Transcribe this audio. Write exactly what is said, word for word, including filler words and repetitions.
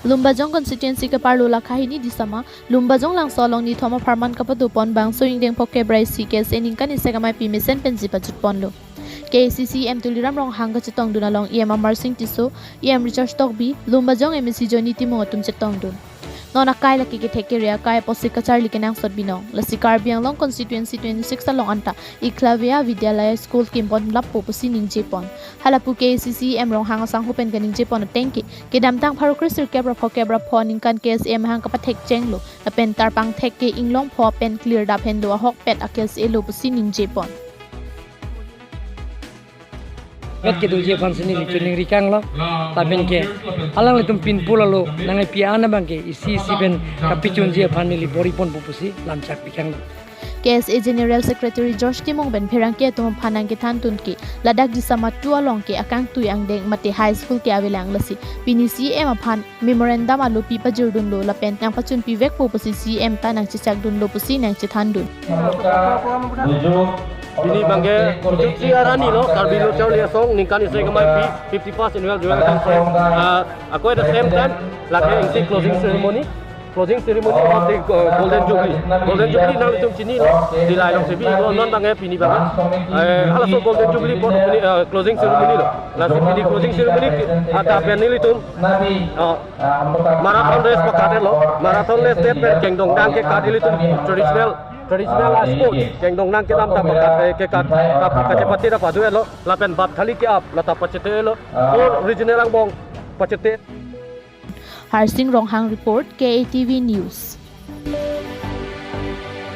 Lumbajong constituency keparlo lakha hini Disama, Lumbajong Langso along nithom apharman kapado pon bangso ingdeng phokep ra isi KSA ningkan isek amei pi mesen pensi pajut ponlo. KAAC EM Tuliram Ronghang kachetongdun along EM Amarsing Tisso, EM Richard Tokbi, Lumbajong MAC Johnny Timung atum chetongdun. Non akai lake kethek kere akai apotsi kacharli kenangsot binong. Lasi Karbi Anglong constituency twenty-six along anta Eklavya Vidyalaya School kimpon lappo pusi ningje pon. Halapu KAAC EM Ronghang asangho pen kaningje pon ateng ke, kedamtang pharo kre sirkep ra phokep ra pho aningkan KSA amahang kapathek chenglo, lapen tarpang thek ke inglong pho pen clear dap henlo ahokpet a-KSA lo pusi ningje pon. Vet kedoji aphan si neli choningri kanglo, lapen ke alanglitum pinpul alo nangpi an abang ke isi isi pen kapachunji aphan neli bor-i ponpo pusi lamchak pi kanglo. KSA General Secretary George Timung pen pherangke atum aphan nangkethandun ke, ladak Disama two along ke akangtui angdeng mate high school ke avelang, lasi pini CEM aphan memorandum alopi pajirdunlo lapen nangpachunpi vekpo pusi CEM ta nangchechakdunlo pusi nangchethandun. Pini abang ke kuchuk si arani lo, Karbi Lo Charli Asong ningkan isek amei pi fifty-first annual General Conference. Ah, ako at the same time, lake isi closing ceremony, closing ceremony of the, uh, Golden Jubilee. Golden Jubilee nanglitum chinilo, Dillai alongsi bilo, non abang ke pini abang ke, eh, halaso Golden Jubilee apot pini, uh, closing ceremony lo. Lasi pini closing ceremony ke, ah, ta pen nelitum, uh, marathon race pakat-etlo, marathon race det pen kengdong dang kekat ilitum traditional, traditional sports, kengdong dang kedam ta pakat, eh, kekat, ta kachepate ta padu-etlo, lapen bat thali ke-ap, lata pachete-etlo, four regional angbong pachete. Harsing Ronghang report, KATV News.